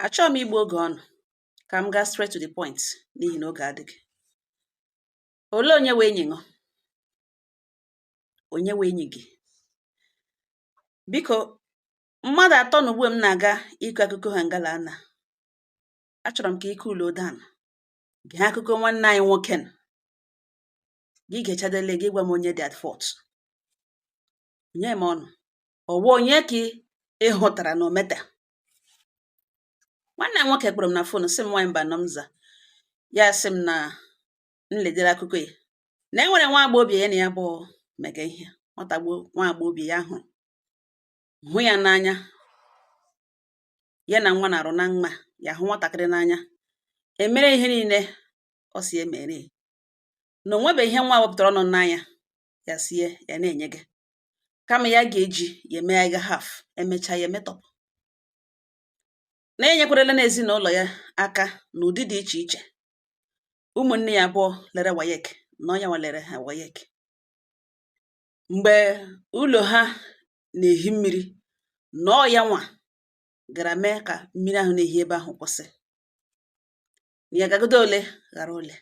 Achọghị m igbu oge ọnụ, ka m gaa straight to the point, n'ihi na oge adịghị. Olee onye wee enyi ṅụ? Onye wee enyi gị? Biko, mmadụ atọ na ugbu m na-aga ịkọ akụkọ ha ngala na achọrọ m ka ike ulo down, gee akụkọ nwanne anyị nwoke nọ. Gị gechadele, gị gwa m onye dị at fault. Nye m ọnụ ọwụ onye ka ị hụtara na ometa. Nwanne m nwoke kpọrọ m na phone, sị m, "Nwaanyị mba nọ m za." Ya sị m na nledere akụkọ ya na e nwere nwa agbọghọbịa ya na ya bụ mega ihe nwata gbo. Nwa agbọghọbịa ya hụrụ hụ ya n'anya, ya na nwa na-arụ na mma, ya hụ nwatakịrị n'anya, emere ihe niile ọ si emere na o nwebe ihe nwa wepụtara ọnụ n'anya ya sie ya na-enye gị, kama ya ga-eji ya emegha half, emechaa ya emetọpụ, na enyekwarala n'ezinụlọ ya aka n'ụdị dị iche iche. Ụmụnne ya abụọ lere WAEC na ọnya nwalere ha WAEC mgbe ụlọ ha na-ehi mmiri, na ọ ya nwa gara mee ka mmiri ahụ na-ehi ebe ahụ kwụsị, na ya gagodo ole ghara ole,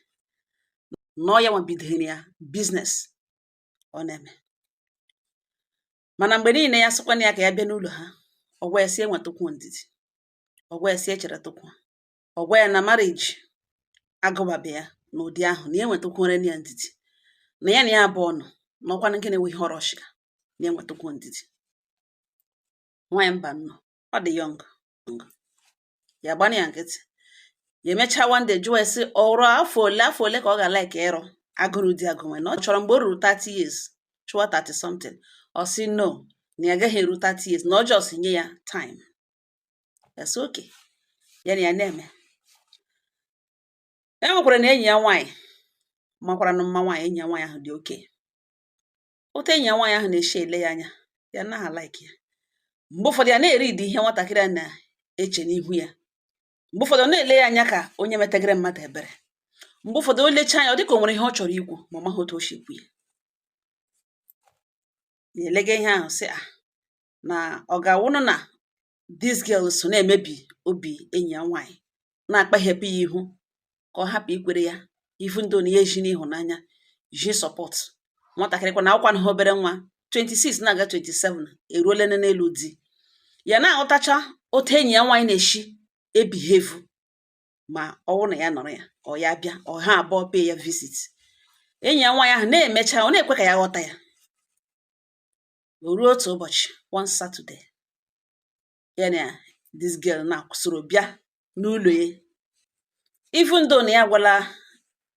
na ọ ya nwa bidoro ya business ọ na-eme. Mana mgbe niile ya sịkwana ya ka ya bịa n'ụlọ ha, ọ gwa ya si enwetakwu ndidi, ọ gwa ya si echeretukwu, ọ gwa ya na marriage agụbabe ya n'ụdị ahụ, na ya enwetakwuore ya ndidi, na ya na ya abụọ nọ n'ọkwanụ gịnị wụ ihe ọrọshịga, na ya enwetakwu ndidi. Nwaanyị mba nnọọ, ọ dị young, ya gbana ya nkịtị. Ya emechaa, one day jụọ ya sị ọrụ afọ ole ka ọ ga-like ịrụ agụrụ di agụ nwe, na ọ chọrọ mgbe o ruru 30 years chụwa 30 something. Ọ sị no, na ya agaghị eru 30 years, na ọ just nye ya time. Ya sị okay. Ya na ya na-eme, e nwekwara na enyi ya nwaanyị makwara na mma nwaanyị. Enyi ya nwaanyị ahụ dị oke otu enyi ya nwaanyị ahụ na-eshi ele ya anya, ya naghị like ya. Mgbe ụfọdụ ya na-eri idi ihe nwatakịrị a na-eche n'ihu ya. Mgbe ụfọdụ ọ na-ele ya anya ka onye metegere mmadụ ebere. Mgbe ụfọdụ o lechaa anya, ọ dịka o nwere ihe ọ chọrọ ikwu, ma ọ maghị otu o si ekwu ya. Ya elega ihe ahụ, sị à na ọ ga-awụnụ na this girl so na-emebi obi enyi ya nwaanyị, na-akpaghepụ ya ihu ka ọ hapụ ikwere ya, even though na ya eji n'ịhụnanya ji support nwatakịrị kwa na akwụkwanụ ha obere nwa, 26 na-aga 27, eruola n'elu di. Ya na-aghọtacha otu enyi ya nwaanyị na-eshi ebehave ma ọ wụ na ya nọrọ ya, ọ ya bịa, ọ ha abụọ pay ya visit. Enyi ya nwaanyị ahụ na-emecha, ọ na-ekwe ka ya ghọta ya. O ruo otu ụbọchị, one Saturday, ya na this girl na soro bịa n'ụlọ ya, even though na ya agwala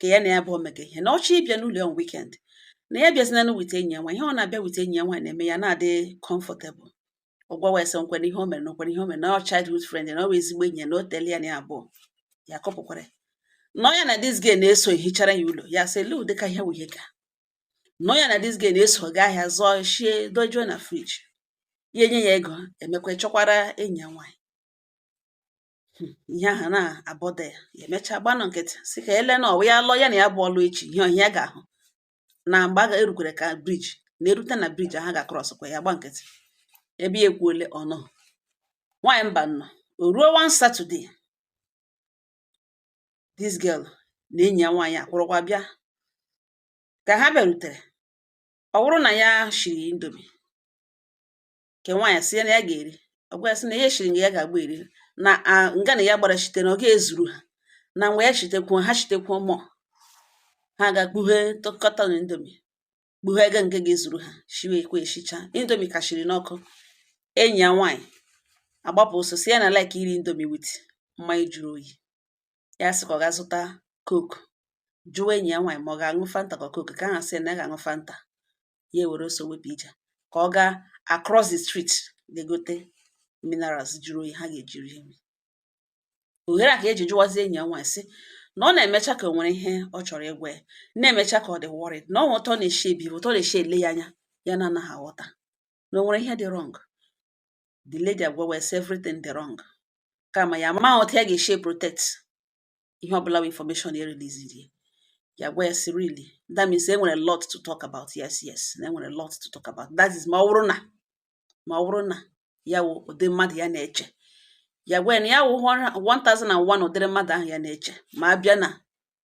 ka ya na ya bụ mega ihe, na ọ chọọ ịbịa n'ụlọ ya on weekend, na ya bịazinanụ with enyi ya nwaanyị. Ihe ọ na-abịa with enyi ya nwaanyị na-eme ya na-adị comfortable. Ọ gwawa ya sị nkwere ihe o mere na nkwere ihe o mere na ọ childhood friend ya, na ọ bụ ezigbo enyi ya, na o teele ya na ya abụọ. Ya kọpụkwara ya nọ ya na this girl na-eso ehichara ya ụlọ. Ya sị lee ụdịka ihe wụ ihe ka nọ ya na this girl na-eso gaa ahịa, zụọ, shie, dojuo na fridge, ya enye ya ego, emekwa chọkwara enyi ya nwaanyị. Ihe ahụ na-abọda ya. Ya emechaa gbanụ nkịtị, sị ka ele na ọwụ ya lụọ ya na ya bụ ọlụ echi, ihe ọhịa ya ga-ahụ na mgbe a ga-erukwere ka bridge na-erute na bridge ha ga-across kwa. Ya gba nkịtị ebe ya ekwuole ọnụ. Nwaanyị mba nnọọ, o ruo one Saturday, this girl na enyi ya nwaanyị akwụrụkwa bịa. Ka ha bịarutere, ọ bụrụ na ya shiri Indomie nke nwaanyị sị ya na ya ga-eri. Ọ gwa ya sị na ya eshiri nga ya ga-agba eri na nga na ya gbara shite na ọ ga-ezuru ha, na mgbe ya shitekwuo ha shitekwuo mọ ha ga-kpughe carton Indomie, kpughe ego nke ga-ezuru ha, shiwe ekwe eshicha Indomie ka shiri n'ọkụ. Enyi ya nwaanyị agbapụ ọsọ, sị ya na like iri Indomie with mmanya jụrụ oyi. Ya sị ka ọ ga zụta Coke, jụwa enyi ya nwaanyị ma ọ ga-aṅụ Fanta ka Coke, ka ha sị na ya ga-aṅụ Fanta. Ya ewere ọsọ wepụ ije ka ọ gaa across the street ga-egote minerals jụrụ oyi ha ga-eji rie nri. Ohere a ka eji jụwazie enyi ya nwaanyị, sị na ọ na-emecha ka o nwere ihe ọ chọrọ ịgwa ya, na-emecha ka ọ dị worried, na ọ nwe otu ọ na-eshi ebi, otu ọ na-eshi ele ya anya, ya na anaghị aghọta na o nwere ihe dị wrong. The lady agwawa ya sị everything dị wrong, kama ya amaghị otu ya ga-esi protect ihe ọbụla bụ information e release ya. Ya gwa ya sị really, that means e nwere lot to talk about. Yes, na e nwere lot to talk about. That is, ma ọ bụrụ na ya wụ ụdị mmadụ ya na-eche. Ya gwa ya na ya wụ 1001 ụdịrị mmadụ ahụ ya na-eche ma a bịa na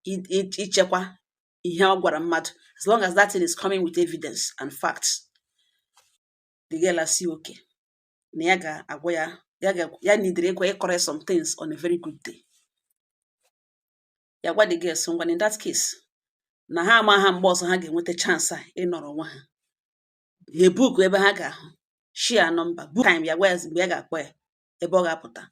ichekwa ihe ọ gwara mmadụ, as long as that thing is coming with evidence and facts. The girl asị okay, na ya ga-agwa ya, ya ga ya nidiri ịgwa, ịkọrọ ya some things on a very good day. Ya gwa the girl so ngwa, in that case, na ha ama ha mgbe ọzọ ha ga-enweta chance a ịnọrọ onwe ha, ha ebuku ebe ha ga-ahụ, share number, book time. Ya gwa ya mgbe ya ga-akpọ ya, ebe ọ ga-apụta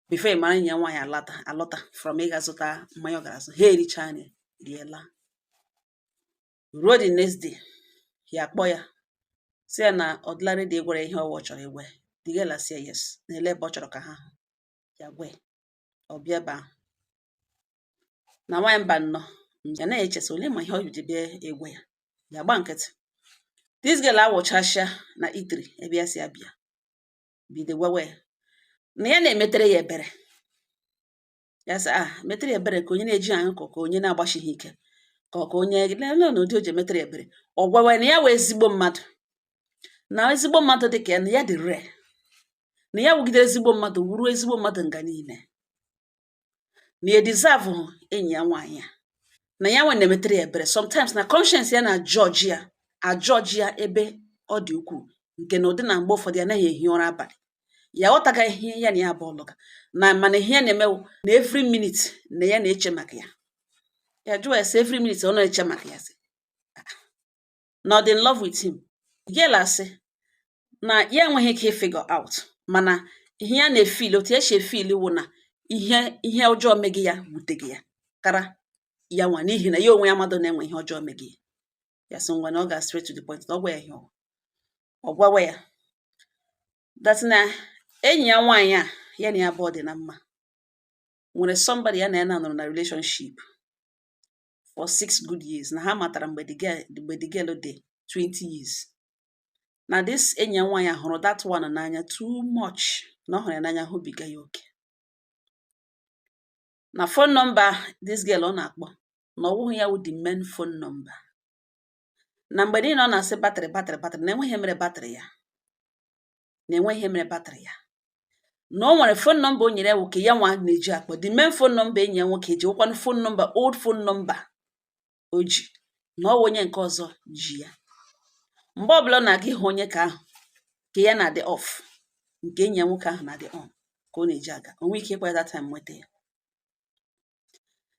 before ị mara enyi ya nwaanyị alata alọta from ịga zụta mmanya ọ gara azụ. Ha ericha nri, riela. Ruo the next day, ya akpọ ya, sị ya na ọ dịla ready ịgwara ya ihe ọwụ ọ chọrọ ịgwa ya. The girl asị ya yes, na ele ebe ọ chọrọ ka ha hụ. Ya gwa ya, ọ bịa ebe ahụ na nwaanyị mba nnọọ. Ya na-echesa ole ma ihe ọ ji bịa ịgwa ya. Ya gba nkịtị. This girl awụchasịa na itiri ebe ya si abịa, bido gwawa ya na ya na-emetere ya ebere. Ya sị, ah, metere ya ebere ka onye na-eji aṅụ ka onye na-agbashighị ike, ka onye na n'ụdị o ji emetere ya ebere. Ọ gwawa ya na ya wee ezigbo mmadụ, na ezigbo mmadụ dị ka ya, na ya dị rare, na ya wugidere ezigbo mmadụ, wuru ezigbo mmadụ nga niile, na ya deserve enyi ya nwaanyị a, na ya nwe na-emetere ya ebere. Sometimes na conscience ya na judge ya, ajọji ya ebe ọ dị ukwuu, nke na ụdị na mgbe ụfọdụ ya anaghị ehi ụra abalị. Ya ghọtaga ihe ya na ya abụọ lụga na, mana ihe ya na-emewu na every minute na ya na-eche maka ya. Ya jụọ ya sị, every minute ọ na-eche maka ya, sị na ọ dị in love with him. Girl asị na ya enweghị ike figure out, mana ihe ya na-efeel, otu ya si efeel wụ na ihe ọjọọ megị ya wuteghị ya kara ya nwa, n'ihi na ya onwe ya mmadụ na-enwe ihe ọjọọ megị ya. Ya sị ngwa, na ọ ga straight to the point, na ọ gwa ya ihe ọ gwawa ya, that na enyi ya nwaanyị a ya na ya abụọ dị na mma nwere somebody ya na ya na-anọrọ na relationship for 6 good years, na ha matara mgbe the girl dị 20 years, na this enyi ya nwaanyị a hụrụ that one n'anya too much, na ọ hụrụ ya n'anya hụbiga ya oke, na phone number this girl ọ na-akpọ, na ọ wụghị ya wụ the main phone number, na mgbe niile ọ na-asị battery, battery, battery, na enweghị ihe mere battery ya, na enweghị ihe mere battery ya, na o nwere phone number o nyere ya wụ ka ya nwa na-eji akpọ. The main phone number enyi ya nwoke ji wụkwanụ phone number, old phone number o ji, na ọ wụ onye nke ọzọ ji ya. Mgbe ọbụla ọ na-aga ịhụ onye ka ahụ, ka ya na-adị off, nke enyi ya nwoke ahụ na-adị on, ka ọ na-eji aga o nwee ike ịkpọ ya that time nweta ya.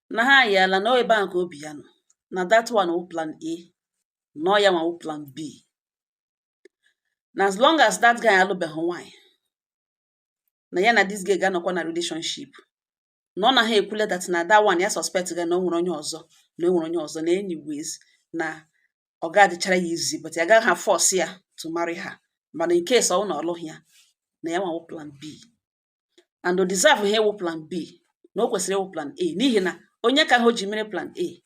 Na ha yiala na ọ ebe ahụ ka obi ya nọ, na that one wụ plan A, na ọ ya nwa wụ plan B, na as long as that guy alụbeghị nwaanyị, na ya na this girl ga-anọkwa na relationship, na ọ na ha ekwule that na that one ya suspect ga na o nwere onye ọzọ, na o nwere onye ọzọ, na anyways na ọ ga-adịchara ya easy, but ya agaghị force ya to marry her, mana in case ọ na ọ lụghị ya, na ya nwa wụ plan B, and o deserve ha ịwụ plan B, na o kwesịrị ịwụ plan A, n'ihi na onye ka ahụ o ji mere plan A,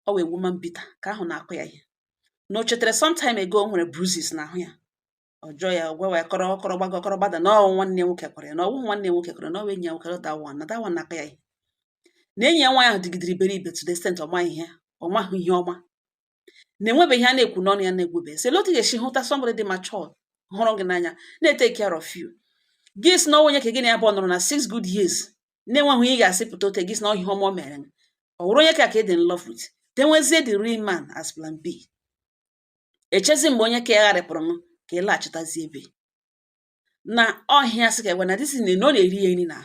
ọ wee woman beater ka ahụ na-akụ ya ihe, na o chetara sometime ago o nwere bruises n'ahụ ya. Ọ jụọ ya, gwawa ya, kọrọ kọrọ gbago kọrọ gbada, na ọ nwanne ya nwoke kwara ya, na ọ wụghị nwanne ya nwoke kwara, na ọ wụ enyi ya nwoke, that one, na that one na-akụ ya ihe, na enyi ya nwaanyị ahụ dịgidere iberibe to the extent ọ maghị ihe, ọ maghị ihe ọma, na enwebeghị ihe a na-ekwu n'ọnụ ya na-egwube. Sị otu ị ga-esi hụta somebody dị mature, hụrụ gị n'anya, na-etake care of you, gị sị na onye ka gị na ya bụ nọrọ na 6 good years na-enweghị ihe ị ga-asị pụta ote gị sị na ọ ihe ọma o mere, ọ wụrụ onye ka ị dị in love with, denwezie the real man as plan B, echezi mgbe onye ka ya gharịpụrụ m ka ị laghachitazie ebe na ọhịa. Sị ka egwe na this is na ọ na-eri ya nri na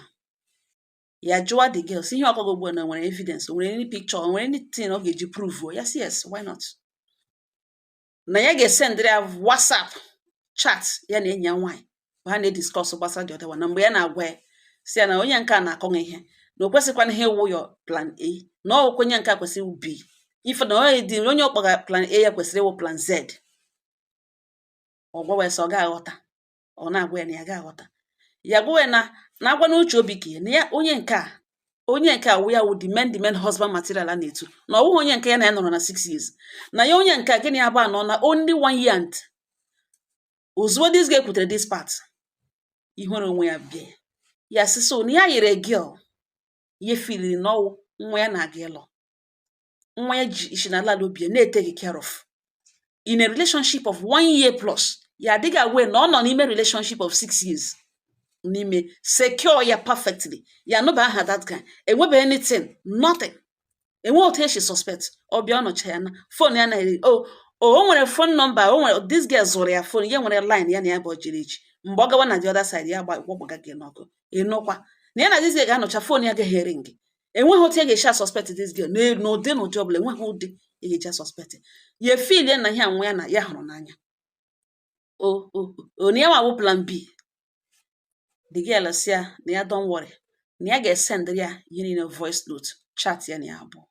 ya. Jụwa the girl sị ihe ọkọgọ ugbu a, na nwere evidence, o nwere any picture, o nwere anything ọ ga-eji prove ya? Sị yes, why not, na ya ga-esendịrị ya WhatsApp chat ya na enyi ya nwaanyị ha na-ediscuss gbasara the other one, na mgbe ya na-agwa ya, si ya na onye nke a na-akọ ihe, na o kwesịkwana ihe ịwụ your plan A, na ọ wụkwa onye nke a kwesịrị ịwụ B, ife na onye dị onye ọkpọga plan A ya kwesịrị ịwụ plan Z. Ọ gwawa ya sị ọ ga-aghọta, ọ na-agwa ya na ya ga-aghọta. Ya gwawa ya na agwa n'uche obi ka ya na ya onye nke a wụ ya wụ the main husband material a na-etu, na ọ wụghị onye nke ya na ya nọrọ na 6 years, na ya onye nke a gịnị ya bụ anọ na only one year. And ozugbo this girl kwutere this part, ihere onwe ya bịa ya, sị so na ya yere girl ya feeliri na ọwụ nwa ya na-aga ịlụ, nwa ya ji isi na ala obi ya na-etake care of in a relationship of one year plus, ya adịghị aware na ọ nọ n'ime relationship of 6 years. N'ime secure ya perfectly, ya anụba aha that guy, enwebeghị anything, nothing, enweghị otu esi suspect. Ọ bịa, ọ nọcha ya na phone ya na-eri. O nwere phone number, o nwere this girl zụrụ ya phone, ya nwere line ya na ya bụ jiri eji mgbe ọ gawa na the other side, ya gbagbaga gị n'ọkụ. Ịnụkwa na ya na this girl ga-anọcha, phone ya agaghị eri gị. Enweghị otu e ga-esi suspect this girl n'ụdị n'ụdị ọbụla. Enweghị ụdị ị ga-eji suspect ya. Efilie na ihe anwụ ya na ya hụrụ n'anya. O na ya nwa wụ plan B. The girl sị ya na ya don't worry, na ya ga-esend ya ihe niile, voice note, chat ya na ya abụọ,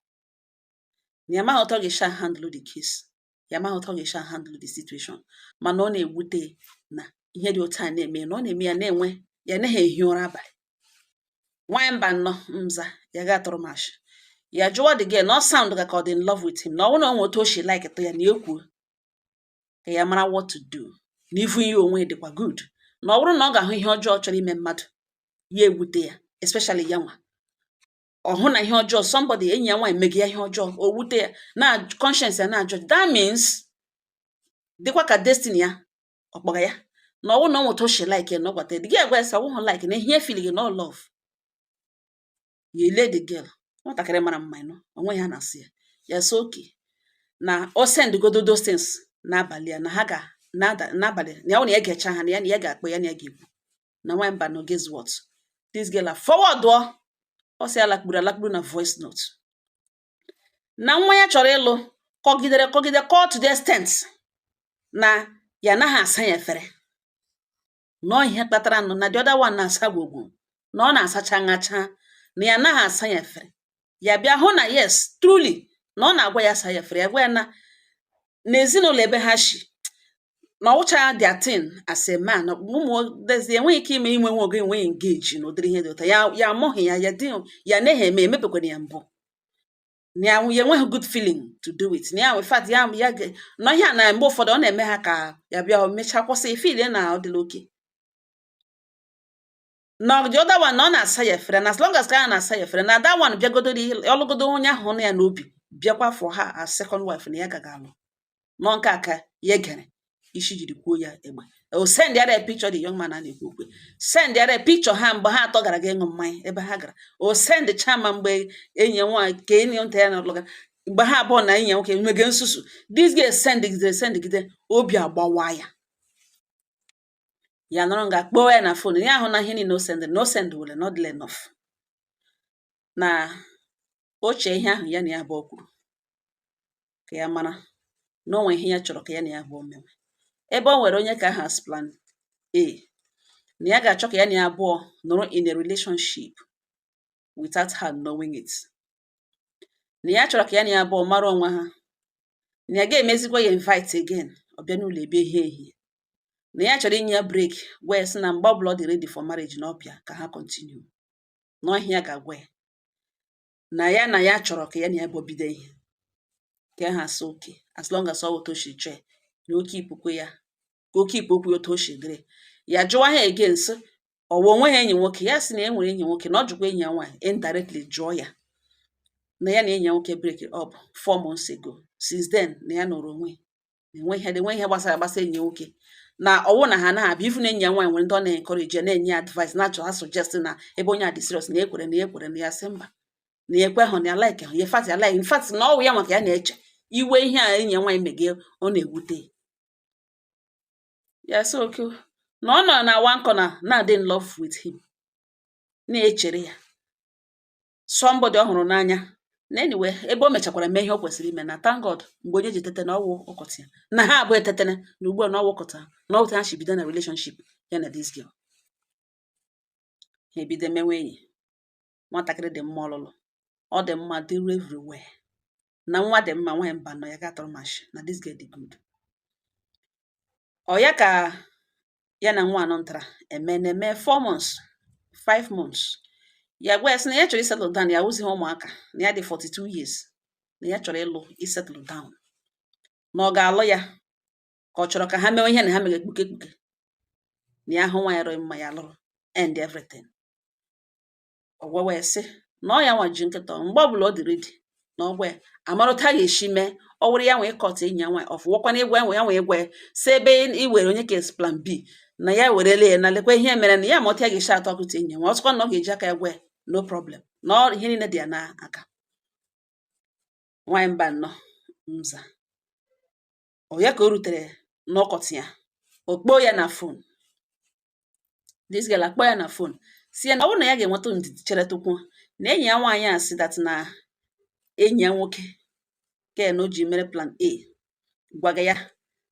na ya amaghị otu ọ ga-esi handle the case, ya amaghị otu ọ ga-esi handle the situation, mana ọ na-ewute na ihe dị otu a na-eme, na ọ na-eme ya na-enwe ya naghị ehi ụra abalị. Nwanyị mba nnọọ nza ya ga-atụrụ m ashị. Ya jụwa the girl na ọ sound ka ọ dị in love with him, na ọ bụrụ na o nwee otu o si like tụ ya, na ekwuo ka ya mara what to do, na ivu ya onwe dịkwa good, na ọ bụrụ na ọ ga-ahụ ihe ọjọọ chọrọ ime mmadụ, ya ewute ya, especially ya nwa ọ hụ na ihe ọjọọ somebody, enyi ya nwaanyị mege ya ihe ọjọọ, o wute ya na conscience ya na-ajọ. That means dịkwa ka destiny ya ọ kpọga ya, na ọ bụrụ na ọ nweta o shi like ya, na ọ gwata ya. The girl gwa ya sị ọwụghụ like na ihe feel gị na ọ love ya. Ele the girl, nwatakịrị mara mma, ịnụ onwe ya na-asị ya, ya sị okay, na o send godo those things n'abalị ya, na ha ga n'abalị na ya, ọ na ya ga-echa ha, na ya ga-akpọ ya, na ya ga-ekwu na nwaanyị mba no. Guess what? This girl a forward ọ ọ sị ya lakpuru alakpuru na voice note na nwa ya chọrọ ịlụ kọgidere kọgide kọọ to the extent na ya anaghị asa ya efere, nọọ ihe kpatara nụ na the other one na-asa gwogwo, na ọ na-asacha ṅacha, na ya anaghị asa ya efere. Ya bịa hụ na yes, truly, na ọ na-agwa ya asa ya efere. Ya gwa ya na n'ezinụlọ ebe ha shi, na ọwụcha their thing as a man, ụmụ dezi enweghị ike ime inwe nwe oge enweghị engage n'ụdịrị ihe dị ụtọ ya. Ya amụghị ya, ya dị ya naghị eme, emepekwana ya mbụ, na ya ya enweghị good feeling to do it, na ya in fact ya ya na ihe a na mgbe ụfọdụ ọ na-eme ha ka ya bịa mechaa kwụsị feel na ọ dịla oke na the other one na ọ na-asa ya efere, na as long as ka ya na-asa ya efere, na that one bịagodoro ọlụgodo onye ahụ nọ ya n'obi bịakwa for her as second wife, na ya gaga alụ nọ nke a ka ya gere isi jiri kwuo ya egbe. O send ya picture the young man a na-ekwu okwu, send ya picture ha mgbe ha atọ gara ga ịṅụ mmanya ebe ha gara. O send chama mgbe enyi ya nwaanyị ka enyi nta ya na-alụga, mgbe ha abụọ na enyi ya nwoke mege nsusu. This girl send gidere send gide, obi agbawa ya. Ya nọrọ nga kpọọ ya na phone, ya ahụ na ihe niile o send, na o send were not enough, na o chee ihe ahụ ya na ya abụọ kwuru, ka ya mara na o nwee ihe ya chọrọ ka ya na ya abụọ mewe, ebe o nwere onye ka aha as plan A, na ya ga-achọ ka ya na ya abụọ nọrọ in a relationship without her knowing it, na ya chọrọ ka ya na ya abụọ mara onwe ha, na ya ga-emezikwa ya invite again ọ bịa n'ụlọ ebe ehihie ehihie, na ya chọrọ inye ya break, gwa ya sị na mgbe ọbụla ọ dị ready for marriage, na ọ bịa ka ha continue, na ọhịa ya ga-agwa ya na ya chọrọ ka ya na ya bụ bido ihe ka ha asị okay, as long as ọ wụ otu o si chọọ ya, na oke ipukwe ya, ka oke ipu okwu ya otu o si dịrị ya. Jụwa ha again sị ọ wụ onwe ha enyi nwoke, ya sị na e nwere enyi nwoke, na ọ jụkwa enyi ya nwaanyị indirectly, jụọ ya na ya na enyi ya nwoke break up 4 months ago. Since then na ya nọrọ onwe na enwe ihe enwe ihe gbasara gbasa enyi ya nwoke, na ọwụ na ha anaghị abịa ifu na enyi ya nwaanyị nwere ndị ọ na-encourage ya, na-enye ya advice, na-achọ ha suggest na ebe onye a dị serious, na ekwere na ekwere na ya sị mba, na ya ekwe hụ na ya like hụ ya fat ya like in fact na ọwụ ya maka ya na-eche iwe ihe a enyi ya nwaanyị mege, ọ na-ewute ya. Sị okay, na ọ nọ na one corner na-adị in love with him, na-echere ya somebody ọ hụrụ n'anya. Na anyway, ebe o mechakwara mee ihe o kwesịrị ime, na thank God, mgbe onye ji tete na ọwụ ụkọtị ya na ha abụọ etetene, na ugbu a na ọwụ ụkọta na ọwụ ha si bido na relationship ya na this girl. Ha ebido mewe enyi. Nwatakịrị dị mma ọlụlụ, ọ dị mma, dịru everywhere, na nwa dị mma. Nwaanyị mba nọ ya gatọrọ mashi na this girl dị good. Ọ ya ka ya na nwa anọ ntara eme na-eme 4 months, 5 months, ya gwa ya sị na ya chọrọ isettle down, ya wụzighị ụmụaka, na ya dị 42 years, na ya chọrọ ịlụ, isettle down, na ọ ga-alụ ya ka ọ chọrọ ka ha mewe ihe na ha mere kpuke kpuke, na ya hụ nwa ya rụọ mma, ya lụrụ, end everything. Ọ gwawa ya sị na ọ ya nwa ji nkịta, mgbe ọbụla ọ dị ready, na ọ gwa ya amara otu a ga-esi mee. Ọ wụrụ ya nwee cut enyi ya nwaanyị ọfụ, wọkwana ịgwa ya nwe ya nwee ịgwa ya si ebe i were onye ka plan B. Na ya werele ya na lekwa ihe mere na ya ma otu ya ga-esi atọ ọkụta enyi ya, ma ọ sịkwa na ọ ga-eji aka ya gwa ya, no problem, na ọ ihe niile dị ya n'aka. Nwaanyị mba nnọọ nza ọ ya ka o rutere n'ọkọtị ya, o kpoo ya na phone. This girl akpọ ya na phone, si ya na ọ bụrụ na ya ga-enweta ndidi cheretụkwu na enyi ya nwaanyị a sị that na enyi ya nwoke ke na o ji mere plan A gwaga ya,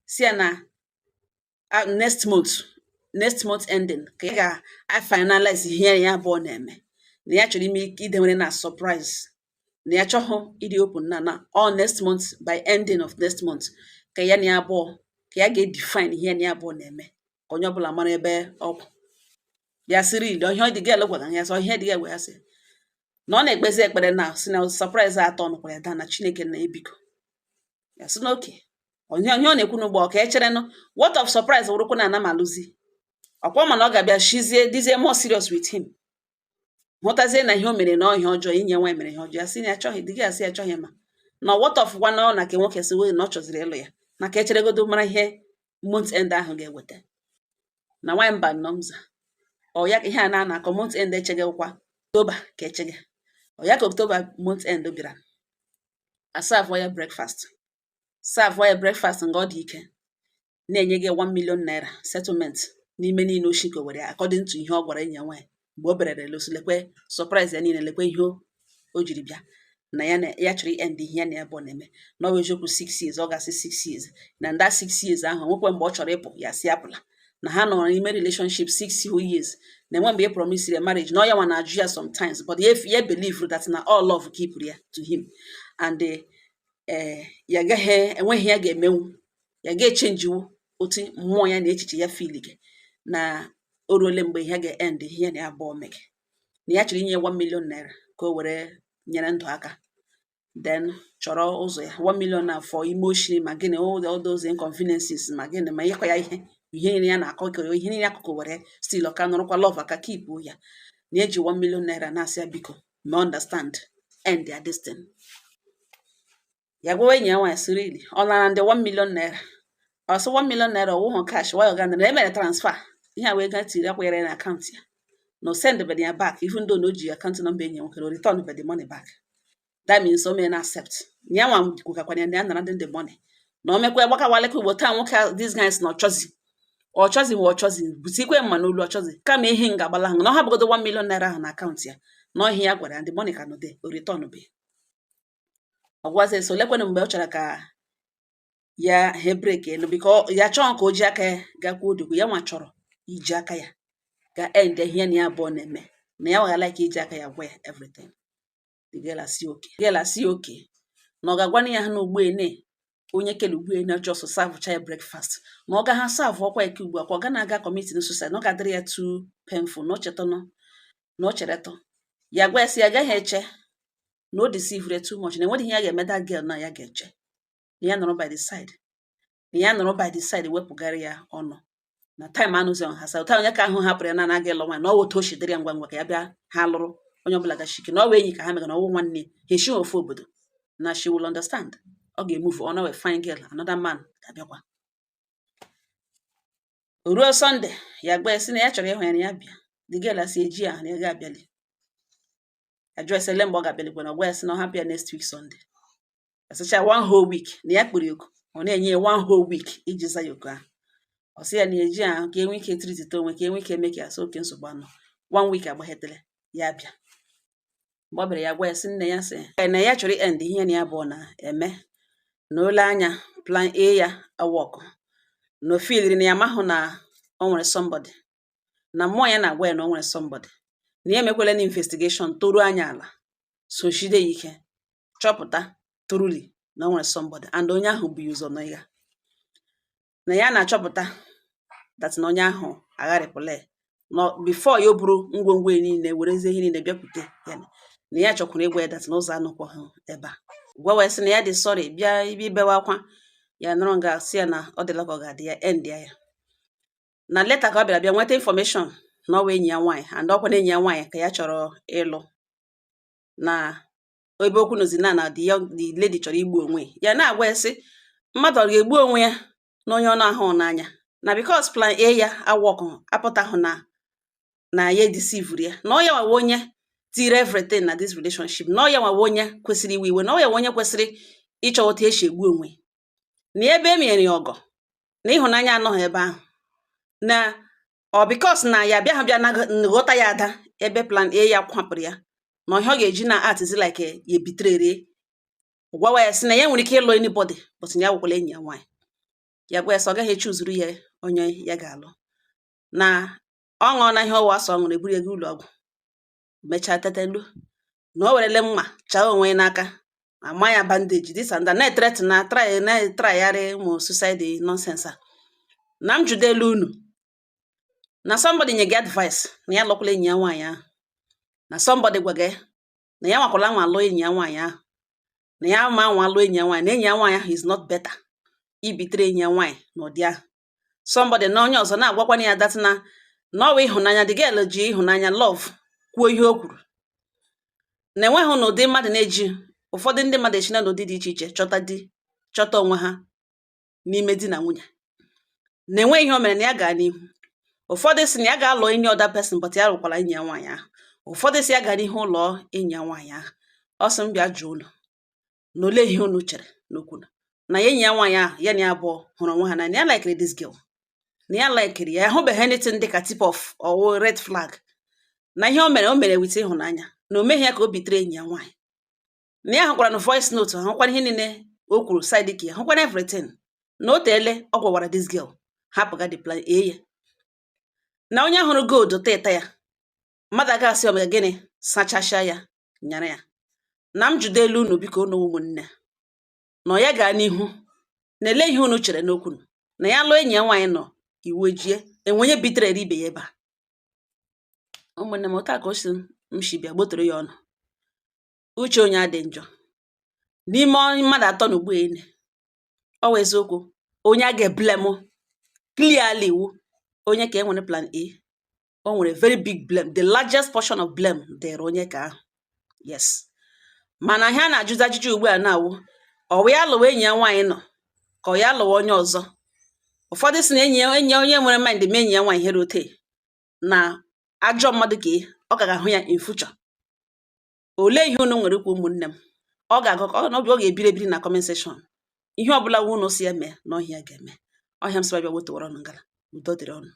si ya na next month, next month ending, ka ya ga-finalize ihe ya abụọ na-eme, na ya chọrọ ime idewere na surprise, na ya chọghị ịdị open na all next month, by ending of next month, ka ya na ya abụọ ka ya ga-edefine ihe ya na ya abụọ na-eme, ka onye ọbụla mara ebe ọkwụ. Ya sịrị ili ihe dị girl gwara ya sọ ihe dị ya gwa ya sị na ọ na-ekpezi ekpere na si na surprise atọ nụkwara ya daa na Chineke na ebiko ya sị na oke onye ihe ọ na-ekwu n'ugbo ọ ka echerenụ. What of surprise wụrụkwa na ana m alụzi ọkwa, mana ọ ga-abịa shizie dizie more serious with him, hụtazie na ihe o mere na ọ ihe ọjọọ, inye nwa mere ihe ọjọọ. Ya sị na ya achọghị di gị, asị ya achọghị, ma na what of gwa na ọ na ka nwoke si wee na ọ chọziri ịlụ ya, na ka echeregodo mara ihe month end ahụ ga-eweta. Na nwaanyị mba nnọọ mza ọ ya ihe a na akọ month end echeghịkwa October ka echege ọ ya ka October month end bịara, aserve ya breakfast, serve ya breakfast nga ọ dị ike na-enye gị 1 million naira settlement n'ime niile oshi ka o were ya, according to ihe ọ gwara enyi ya nwaanyị mgbe o berere losi lekwe surprise ya niile, lekwe ihe o jiri bịa na ya na ya chọrọ end ihe ya na ya bụ na-eme, na ọ bụ eziokwu 6 years, ọ ga-asị 6 years, na nda 6 years ahụ nwekwe mgbe ọ chọrọ ịpụ, ya si apụla, na ha nọrọ n'ime relationship 6 whole years, na enwe mgbe e promise ya marriage, na ọ ya nwa na-ajụ ya sometimes, but ya believe that na all love keep ya to him and ya agaghị enweghị ya ga-emenwu, ya ga-echenjiwu otu mmụọ ya na echiche ya feel gị na o ruole mgbe ihe ga-end ihe ya na ya abụọ mege, na ya chọrọ inye 1 million naira ka o were nyere ndụ aka, then chọrọ ụzọ ya. 1 million na for ime oshi ma gịnị, all those inconveniences ma gịnị ma ịkọ ya ihe niile ya na-akọ kere ihe niile akụkụ were still ọka nọrọkwa love aka keep ya, na eji 1 million naira na-asị ya biko ma understand end their destiny. Ya gwawa enyi ya nwaanyị sị really ọ nara ndị 1 million naira, ọ sị 1 million naira ọwụghụ cash why ọ ga na emere transfer ihe a wee gaa tiri akwanyere na account ya, na o send bed ya back, even though na o ji account number enyi ya nwoke, na o return bed the money back. That means o mere na accept na ya nwa kwukakwana ya na ya nara ndị the money, na o mekwa gbakawaleka ugbo taa nwoke this guy sị na ọ chọzi, ọ chọzi ma ọ chọzi butikwe mma n'olu, ọ chọzi kama ihe m ga-agbala ahụ na ọ hapụgodo 1 million naira ahụ na account ya, na ọhịa ya gwara ya the money ka nọ there, o return be. Ọ gwazie so lekwenụ mgbe ọ chọrọ ka ya he break elu biko ya chọọ ka o ji aka ya gakwuo odogwu, ya nwa chọrọ iji aka ya ga end ihe na ya abụọ na-eme, na ya nwere like iji aka ya gwa ya everything. The girl asị okay, the girl asị okay, na ọ ga-agwana ya ha na ugbu ene onye kele ugbu ene just serve ya breakfast, na ọ ga ha serve ọkwa eke ugbu a ka ọ ga na-aga commit suicide, na ọ ga-adịrị ya too painful, na o chetụnụ na o cheretụ ya gwa ya sị ya agaghị eche na o deceive ya too much, na enweghị ihe ya ga-eme that girl, na ya ga-eche na ya nọrọ by the side, na ya nọrọ by the side wepụgara ya ọnụ na time anụzi ọhasa ụta onye ka ahụ hapụrụ ya na anaghị ịlụ nwaanyị, na ọ wụ otu o si dịrị ya ngwa ngwa ka ya bịa ha lụrụ onye ọbụla gachike, na ọ wụ enyi ka ha mega, na ọwụ nwanne ha eshi ofu obodo, na she will understand, ọ ga-emove on a fine girl, another man ga-abịakwa. O ruo Sunday, ya gwa ya sị na ya chọrọ ịhụ ya, na ya bịa. The girl asị eji ya na ya ga-abịali. Ya jụọ ese ele mgbe ọ ga-abịalikwa, na ọ gwa ya sị na ọ hapụ ya next week Sunday. Asịcha one whole week na ya kpụrụ oku, ọ na-enye ya one whole week iji za ya oku ahụ. Ọ sị ya na eji ahụ ka enwe ike tritite onwe, ka enwe ike eme ka ya sị oke nsogbu anọ. One week agbaghetere, ya bịa. Mgbe ọ bịara, ya gwa ya sị nne ya sị na ya chọrọ end ihe na ya bụ na-eme, na ole anya plan A ya awọkụ, na o feeliri na ya amahụ na o nwere somebody, na mmụọ ya na-agwa ya na o nwere somebody, na ya emekwela na investigation toruo anya ala sochide ya ike chọpụta truly na o nwere somebody, and onye ahụ bụ ya ụzọ nọ ya, na ya na-achọpụta that na onye ahụ agharịpụla ya na before ya o buru ngwongwo ya niile werezie ihe niile bịakwute ya, na ya chọkwara ịgwa ya that na ụzọ anọkwaghị ebe a gwa wee sị na ya dị sorry, bịa ibewe akwa, ya nọrọ nga sị ya na ọ dịla ka ọ ga-adị ya end ya ya na later ka ọ bịara bịa nweta information na ọ wụ enyi ya nwaanyị, and ọkwa na enyi ya nwaanyị ka ya chọrọ ịlụ, na ebe okwu nozi na the young the lady chọrọ igbu onwe ya, na-agwa ya sị mmadụ ọ ga-egbu onwe ya na onye ọ na-ahụ n'anya, na Na because plan A ya awọkụ apụtahụ na ya edeceivuru ya, na ọ ya nwawa onye tiri everything na this relationship, na ọ ya nwawa onye kwesịrị iwe iwe, na ọ ya nwa onye kwesịrị ịchọ otu esi egbu onwe na ebe e mere ya ọgọ na ịhụnanya anọghị ebe ahụ, na ọ because na ya bịa bịa na ghọta ya ada ebe plan A ya kwapụrụ ya, na ihe ọ ga-eji na act like ya ebitrere gwawa ya sị na ya nwere ike ịlụ anybody, but ya wụkwala enyi ya nwaanyị. Ya gwa ya sị ọ gaghị echuzuru ya onye ya ga-alụ, na ọ ṅụọ na ihe ọwa asọ ọ ṅụrụ eburu ya gaa ụlọ ọgwụ, mechaa tetelu na o werele mma chaa onwe ya n'aka, ama ya bandage, this and that, na-ethreaten na try na-etrygharị ụmụ suicide nonsense a. Na m jụdelu unu na somebody nye gị advice na ya lụkwala enyi ya nwaanyị ahụ, na somebody gwa gị na ya nwakwala nwa alụ enyi ya nwaanyị ahụ, na ya ma nwa alụ enyi ya nwaanyị, na enyi ya nwaanyị ahụ is not better ibitere enyi ya nwaanyị n'ụdị ahụ. Somebody na onye ọzọ na-agwakwana ya that na ọ wụ ịhụnanya, the girl ji ịhụnanya, love, kwuo ihe o kwuru, na enweghị n'ụdị mmadụ na-eji ụfọdụ ndị mmadụ echina n'ụdị dị iche iche chọta di, chọta onwe ha n'ime di na nwunye, na enweghị ihe o mere, na ya gaa n'ihu. Ụfọdụ sị na ya ga-alụ any other person, but ya lụkwara enyi ya nwaanyị ahụ. Ụfọdụ sị ya gaa n'ihu ụlọ enyi ya nwaanyị ahụ. Ọ sị m bịa jụọ unu na olee ihe unu chere n'okwu na ya enyi ya nwaanyị ahụ, ya na ya abụọ hụrụ onwe ha n'anya, ya likere this girl, na ya likere ya, ahụbeghị anything dịka tip of ọwụ red flag, na ihe o mere, o mere with ịhụnanya, na o meghị ya ka o bitere enyi ya nwaanyị, na ya hụkwara na voice note, hụkwara ihe niile o kwuru side ka ya hụkwara everything, na o teele ọ gwawara this girl hapụga the plan A ya, na onye hụrụ gold tịta ya mmadụ aga asị omega gịnị sachasịa ya nyara ya. Na m jụdelu unu, biko unu ụmụnne, na ọ ya gaa n'ihu na ele ihe unu chere n'okwu na ya lụọ enyi ya nwaanyị nọ iwu ejie enwe onye bitere ibe ya ebe a. Ụmụnne m, otu a ka o si m si bịa gbotoro ya ọnụ. Uche onye adị njọ n'ime mmadụ atọ na ugbu ene. Ọ wụ eziokwu, onye a ga-eblame clearly wu onye ka e nwere plan A. O nwere very big blame, the largest portion of blame dịrị onye ka ahụ, yes. Mana ihe a na-ajụzi ajụjụ ugbu a na-awụ, ọ wụ ya lụwa enyi ya nwaanyị nọ, ka ọ ya lụwa onye ọzọ? Ụfọdụ sị na enyi ya, enyi ya onye nwere mind mee enyi ya nwaanyị here ote na ajọ mmadụ, ka ọ ka ga-ahụ ya in future. Olee ihe unu nwere ikwu, ụmụnne m? Ọ ga-agụ ọ na ọ ga-ebiri ebiri na comment section. Ihe ọbụla wu unu si ya mee na ọhịa ga-eme ọhịa m sị bịa wetawara ọnụ ngala. Udo dịrị ọnụ.